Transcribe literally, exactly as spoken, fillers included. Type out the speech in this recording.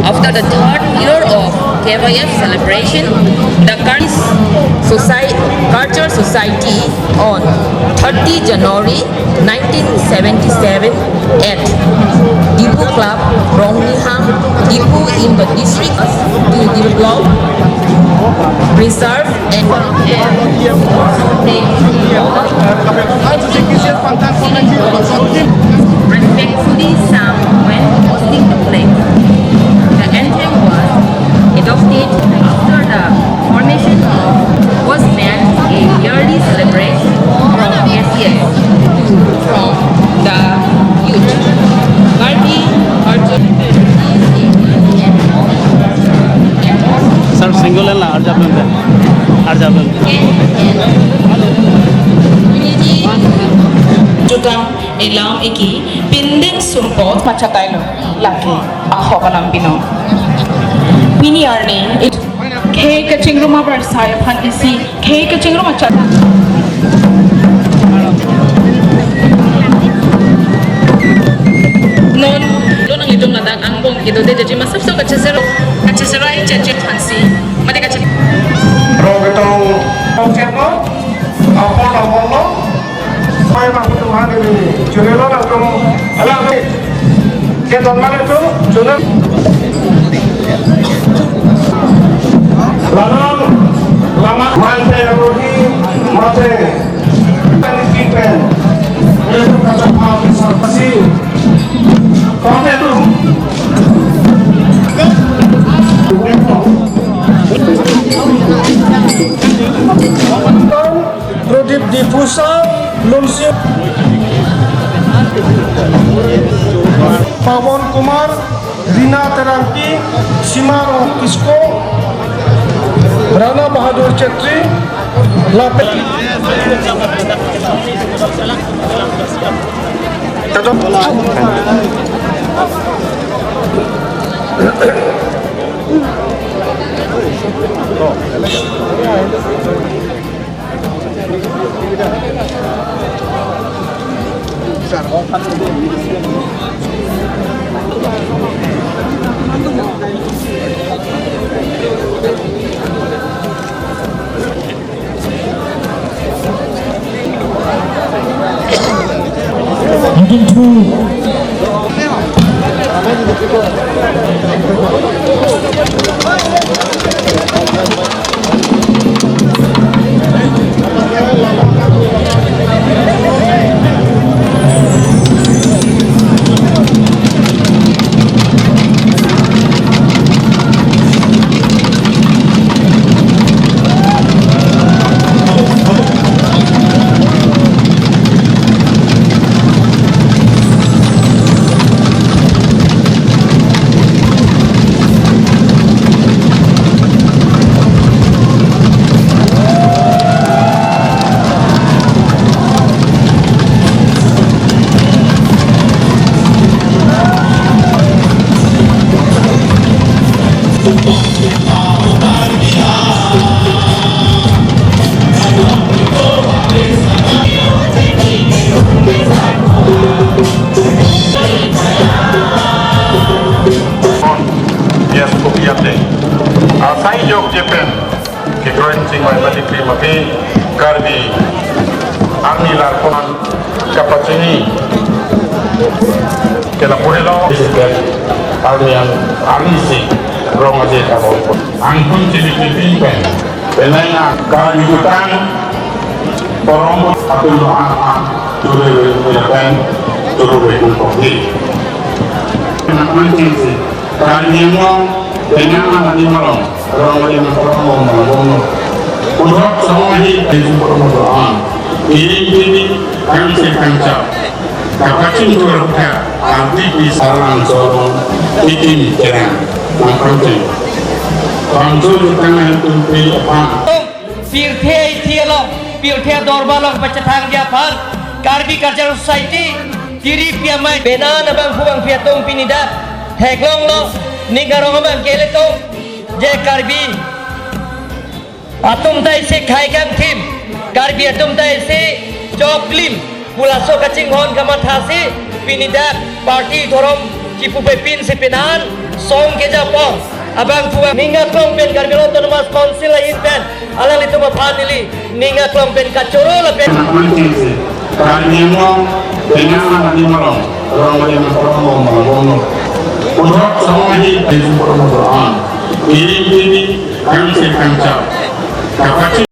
After the third year of K Y F celebration, the Karbi Society, Culture Society on thirty January nineteen seventy-seven at Diphu Club, Rongnihang, Diphu in the district to develop, preserve and respectfully sang when hosting the flag. The anthem was adopted after the formation of, was meant a yearly celebration from S C S from the youth. Karbi Arjun. Sir, single la arjap nang, arjap nang. Juta elam eki pindeng sumpot machatailo lake ahok alam pino. Pini arni khei kachingrum abarsai aphan isi khei kachingrum achat. Non, non nanglitum ladak angbong kedo de jaji masap so kachesero, kachesero ai chache thansi. Mate kache. Rong ketong, rong ketong, apor apor lo. Pai bang putu han ini, churelo langsung, alang ni. Keton mana tu, churelo. Lalang, lama, mante rohi, mante. Tadi pipen. Itu kata Pak Besar Pasi. Pakai tu. Prodip Diphusa, Lumsi, Pawan Kumar, Rina Terangpi, Sima Rong Kisko, Rana Bahadur Chetri, lapen. Kopi ate asai jok jepen kekroin chingvai mati kri mapi Karbi arni larpon kapachini kela purelo. Arni an arni si rong aje kabon angkun chili pipin pen penai a Karbi jutang korong atum a a turu pen turu pen kopi. Anak mancing si Karbi Anglong dengan anak di Malong. Rong aja nang korong malong. Pudok sama hi pensi korong malong. Ini ini kang sing kang cap. Kapaching tu rukha arti pi sarang sorong ikim kerang. Nang kang sing. Bangso jutang ahem tumpi apa. Pirthe ithi along, pirthe dorbar along pachethang dia aphan Karbi Cultural Society tiri piamai bena nabang phubang piatum pini dak theklonglo, ning arong abang keletum je Karbi atum ta isi khai kangthim, Karbi atum ta isi choklim pu laso kachinghon kamathasi pini dak party dhorom chipu pepin si penan song kejapon abang phubang ning aklong pen Karbi Anglong Autonomous Council ahin pen alanglitum aphan neli ning aklong pen kachoro lapen. Anak mancing si Karbi Anglong dengan anak di Malong rong aja nang korong malong. Pudok sama hi pensi korong malong. Ini ini kang sing kang cap. Kapaching